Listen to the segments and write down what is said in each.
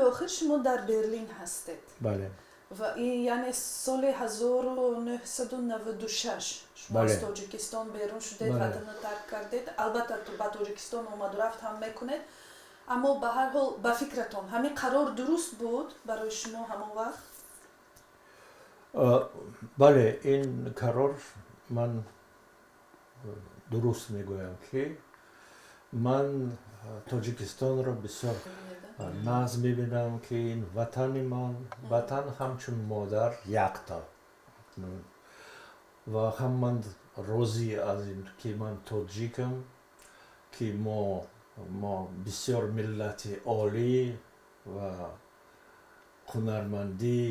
Охир шумо дар Берлин ҳастед. Бале. Ва яъне соли 1996 шумо аз Тоҷикистон берун шудед, ватанро тарк кардед. Албатта, ба Тоҷикистон омаду рафт ҳам мекунед, аммо ба ҳар ҳол, ба фикратон, ҳамин қарор дуруст буд барои шумо ҳамон вақт? Бале, ин қарор, ман дуруст мегӯям, ки ман Тоҷикистонро бисёр нағз мебинам, ки ин ватани ман, ватан ҳамчун модар якта, ва ҳам ман розӣ аз ин, ки ман тоҷикам, ки мо бисёр миллати олӣ ва ҳунармандӣ,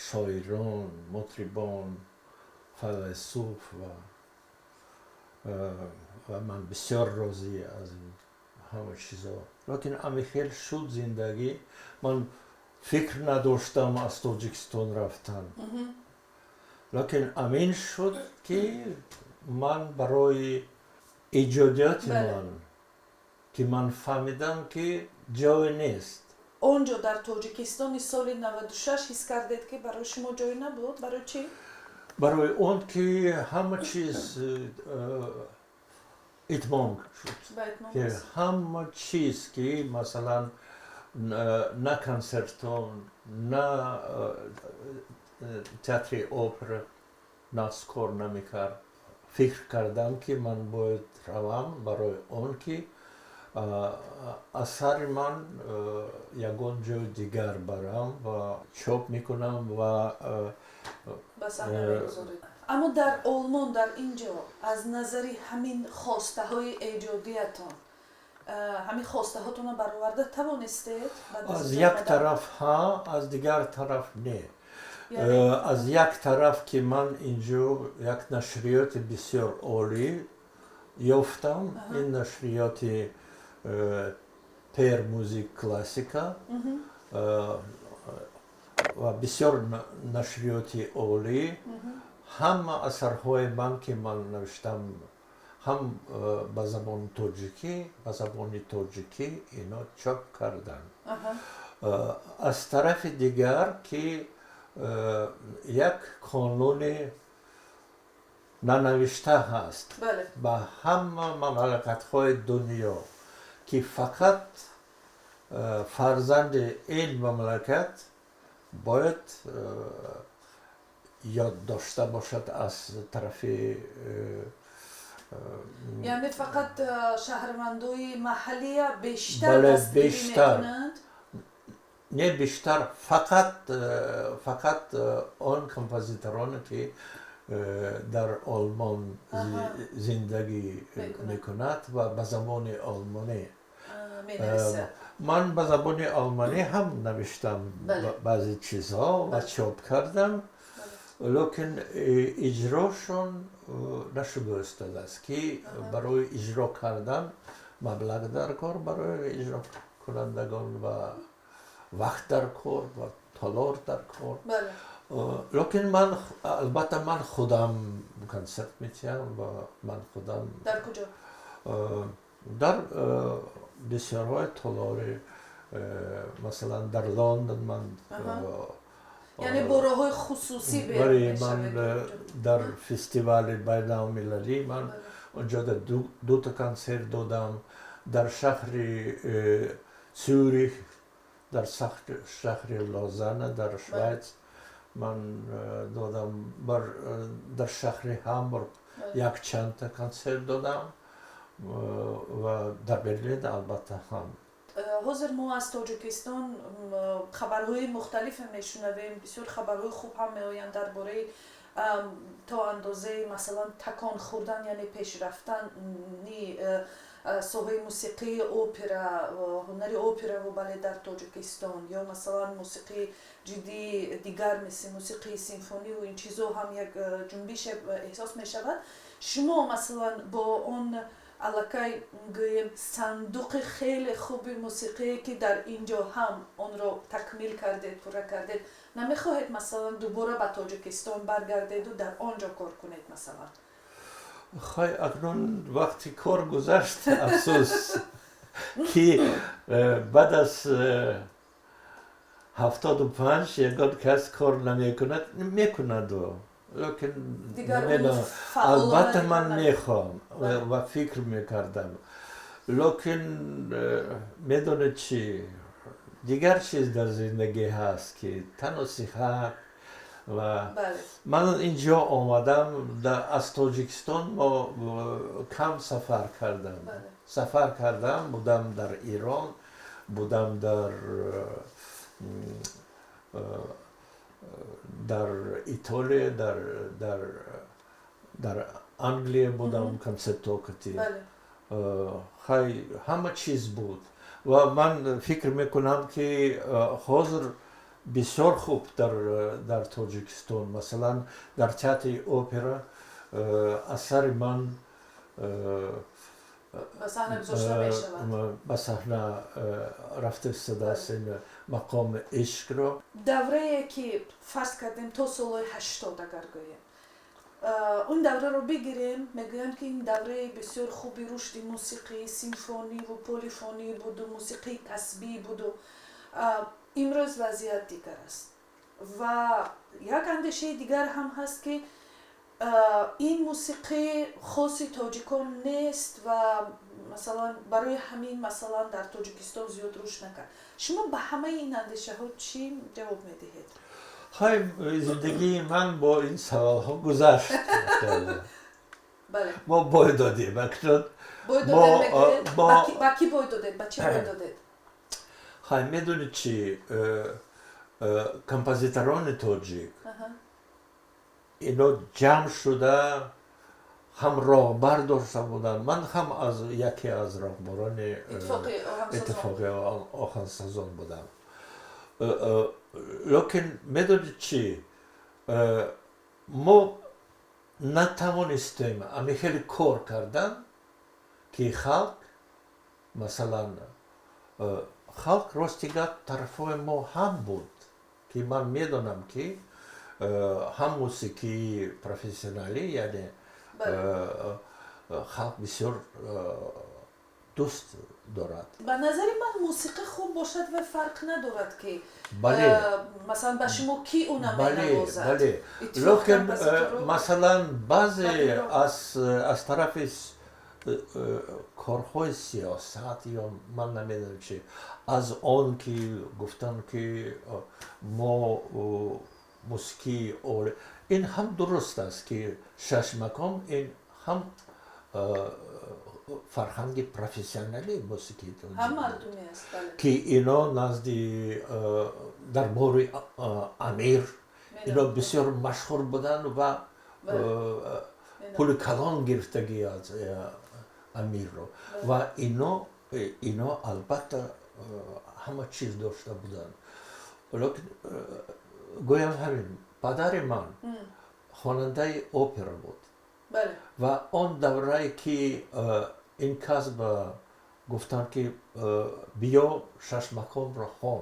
шоирон, мутрибон, файласуф ва ман бисёр розӣ аз ин ҳама чизо. Лекин ҳамихел шуд зиндагӣ. Ман фикр надоштам аз Тоҷикистон рафтан, лекин ҳамин шуд, ки ман барои эҷодиёти ман, ки ман фаҳмидам, ки ҷое нест. Он ҷо, дар Тоҷикистони соли 96, ҳис кардед, ки барои шумо ҷой набуд. Барои чӣ? Барои он ки ҳама чиз итмом шуд, ҳама чиз, ки масалан на консертҳо, на театри опера нағз кор намекард. Фикр кардам, ки ман бояд равам, барои он ки асари ман ягон ҷои дигар барам ва чоп мекунам ва Аммо дар Олмон, дар ин ҷо, аз назари ҳамин хостаҳои эҷодиятон, ҳамин хостаҳотонро бароварда тавонистед? Аз як тараф ҳа, аз дигар тараф не. Аз як тараф, ки ман инҷо як нашриёти бисёр олӣ ёфтам, ин нашриёти Пер Музик Классика ва бисёр нашриёти олӣ, ҳама асарҳои ман, ки ман навиштам, ҳам ба забони тоҷикӣ, ба забони тоҷикӣ ино чоп карданд. Аз тарафи дигар, ки як қонуни нанавишта ҳаст ба ҳама мамлакатҳои дунё, ки фақат фарзанди ин мамлакат бояд ёд дошта бошад аз тарафи Яъне фақат шаҳрвандои маҳаллия бештар дастгирӣ мекунанд? Не бештар, фақат он композитороне, ки дар Олмон зиндагӣ мекунад ва ба забони олмонӣ. Ман ба забони олмонӣ ҳам навиштам баъзе чизҳо ва чоп кардам, лекин иҷрошон нашуда истодааст, ки барои иҷро кардан маблағ дар кор, барои иҷрокунандагон ва вақт дар кор ва толор дар кор. Лекин ман, албатта, ман худам консерт метиҳам ва ман худам. Дар куҷо? Дар бисёрҳои толори, масалан, дар Лондон ман. Яъне бо роҳҳои хусусӣ? Бале, ман дар фестивали байналмилалӣ ман онҷо дута консерт додам, дар шаҳри Цюрих, дар шаҳри Лозанна дар Швайц ман додам, дар шаҳри Ҳамбург якчандта консерт додам ва дар Берлин, албатта, ҳам. Ҳозир мо аз Тоҷикистон хабарҳои мухталифе мешунавем, бисёр хабарҳои хуб ҳам меоянд дар бораи то андозаи, масалан, такон хӯрдан, яъне пешрафтани соҳаи мусиқии опера, ҳунари операву балет дар Тоҷикистон ё, масалан, мусиқии ҷиддии дигар, мисли мусиқии симфониву ин чизо ҳам як ҷунбише эҳсос мешавад. Шумо, масалан, бо он аллакай, гӯем, сандуқи хеле хуби мусиқие, ки дар ин ҷо ҳам онро такмил кардед, пурра кардед, намехоҳед, масалан, дубора ба Тоҷикистон баргардеду дар он ҷо кор кунед, масалан? Хай, акнун вақти кор гузашт. Афсӯс, ки баъд аз 75 ягон кас кор намекунад, мекунаду, лекин намедонам. Албатта, ман мехоҳам ва фикр мекардам, лекин медонед чӣ, дигар чиз дар зиндагӣ ҳаст, ки тану сиҳат. Ва ман инҷо омадам, аз Тоҷикистон мо кам сафар кардам. Сафар кардам, будам дар Ирон, будам дар Итолия, дар Англия будам, консертҳо кати. Хай, ҳама чиз буд ва ман фикр мекунам, ки ҳозир бисёр хуб дар Тоҷикистон, масалан, дар театри опера асари ман ба саҳна гузошта мешавад. Ба саҳна рафта истодааст ин мақоми ишқро. Даврае ки фарз кардем, то солҳои 80 агар гӯем, он давраро бигирем, мегӯянд, ки ин давраи бисёр хуби рушди мусиқии симфониву полифонӣ буду мусиқии касбӣ буду имрӯз вазъият дигар аст. Ва як андешаи дигар ҳам ҳаст, ки ин мусиқӣ хоси тоҷикон нест ва масалан, барои ҳамин, масалан, дар Тоҷикистон зиёд рушд накард. Шумо ба ҳамаи ин андешаҳо чӣ ҷавоб медиҳед? Хай, зиндагии ман бо ин саволҳо гузашт. Мо бой додем акнун. Бой додем мегӯед? Ба кӣ бой додед, ба чӣ бой додед? Хай, медонед чӣ, композиторони тоҷик ино ҷамъ шуда ҳам роҳбар дошта буданд. Ман ҳам аз яке аз роҳбарони Иттифоқи оҳансозон будам, лекин медонед чӣ, мо натавонистем ами хеле кор кардан, ки халқ, масалан, халқ, рости гап, тарафҳои мо ҳам буд, ки ман медонам, ки ҳам мусиқии профессионалӣ, яъне халқ бисёр дӯст дорад. Ба назари ман, мусиқӣ хуб бошад ва фарқ надорад, ки масалан, ба шумо кӣ уна менавозад. Бале, лекин масалан, баъзе аз тарафи корҳои сиёсат ё ман намедонам чи, аз он ки гуфтанд, ки мо мусиқии олӣ, ин ҳам дуруст аст, ки шашмақом ин ҳам фарҳанги профессионалии мусиқии ки ино назди дарбори амир ино бисёр машҳур буданд ва пули калон гирифтагӣ аз амирро ва ино албатта ҳама чиз дошта буданд. Лекин гӯям, ҳамин падари ман хонандаи опера буд ва он даврае ки ин кас ба гуфтанд, ки биё, шашмақомро хон,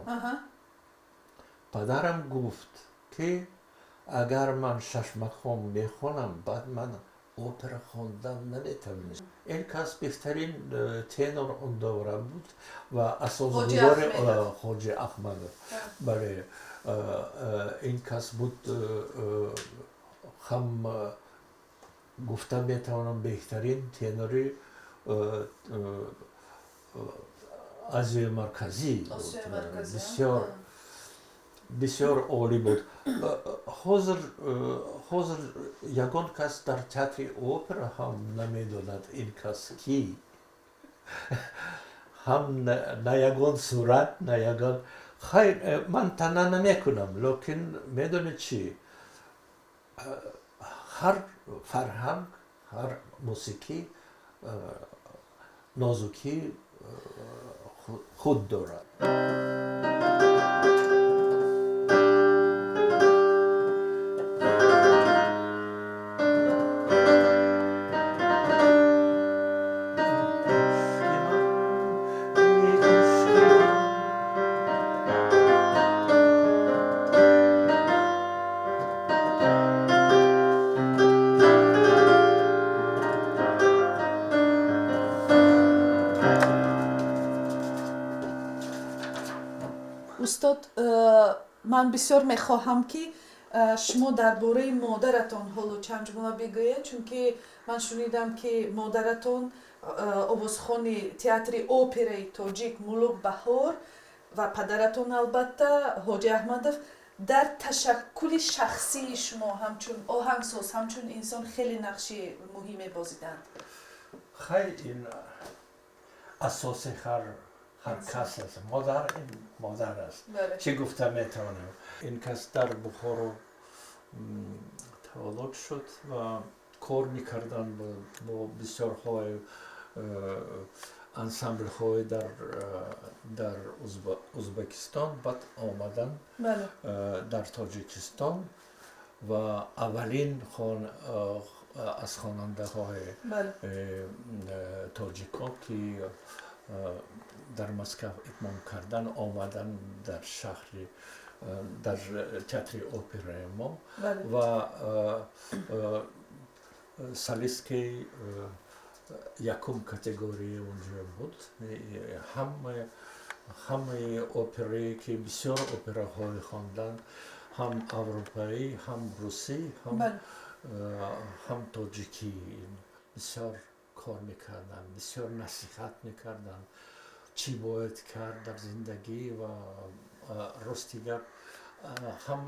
падарам гуфт, ки агар ман шашмақом мехонам, баъд ман опера хондан наметавонистам. Ин кас беҳтарин тенор он давра буд ва асосгузори Хоҷи Аҳмадов, бале, ин кас буд. Ҳам гуфта метавонам, беҳтарин тенори Азияи Марказӣ буд, бисёр бисёр олӣ буд. Ҳозир ягон кас дар театри опера ҳам намедонад, ин кас кӣ, ҳам на ягон сурат, на ягон. Хайр, ман таъна намекунам, лекин медонед чӣ, ҳар фарҳанг, ҳар мусиқӣ нозукӣ худ дорад. Устод, ман бисёр мехоҳам, ки шумо дар бораи модаратон ҳоло чанд ҷумла бигӯед, чунки ман шунидам, ки модаратон, овозхони театри операи тоҷик Мулук Баҳор, ва падаратон, албатта, Ҳоҷи Аҳмадов, дар ташаккули шахсии шумо ҳамчун оҳангсоз, ҳамчун инсон хеле нақши муҳиме бозиданд. Хай, ин асоси ҳар кас аст. Модар ин модар аст. Чӣ гуфта метавонем? Ин кас дар Бухоро таваллуд шуд ва кор мекарданд бо бисёрҳои ансамблҳои дар Узбекистон, баъд омадан дар Тоҷикистон ва аввалин аз хонандаҳои тоҷикон, ки дар Москав итмом кардан, омадан дар шаҳри, дар театри операи мо ва солистки якум категория унҷо буд. Ҳамаи операе ки бисёр операҳое хондан, ҳам аврупоӣ, ҳам русӣ, ҳам тоҷикӣ, бисёр кор мекарданд, бисёр насиҳат мекарданд, чӣ бояд кард дар зиндагӣ. Ва рости гап, ҳам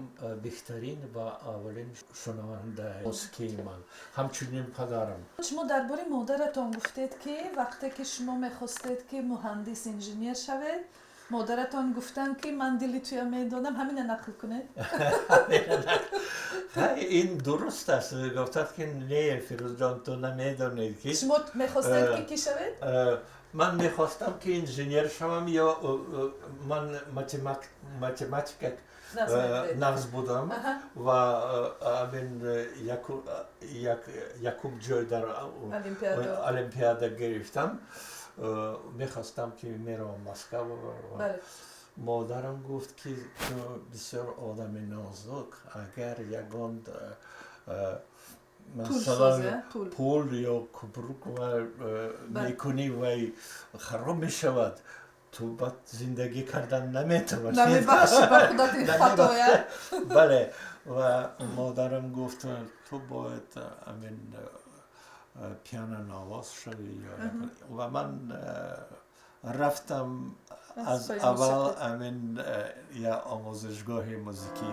беҳтарин ва аввалин шунавандаи мусиқии ман, ҳамчунин падарам. Шумо дар бораи модаратон гуфтед, ки вақте ки шумо мехостед, ки муҳандис, инженер шавед, модаратон гуфтанд, ки ман дили туя медонам. Ҳамина нақл кунед. Ин дуруст аст. Гуфтад, ки не, Фирӯзҷон, ту намедонед, ки Шумо мехостед, ки кӣ шавед? Ман мехостам, ки инженер шавам ё ман математика нағз будам ва амин якум ҷой дар олимпиада гирифтам. Мехостам, ки меравам Москав. Модарам гуфт, ки ту бисёр одами нозук, агар ягон, масалан, пул ё кубрук мекунӣ, вай хароб мешавад, ту баъд зиндагӣ кардан наметавонӣ. Бале, ва модарам гуфт: ту бояд амин пианонавоз шавӣ. Ва ман рафтам аз аввал амин я омӯзишгоҳи музикӣ.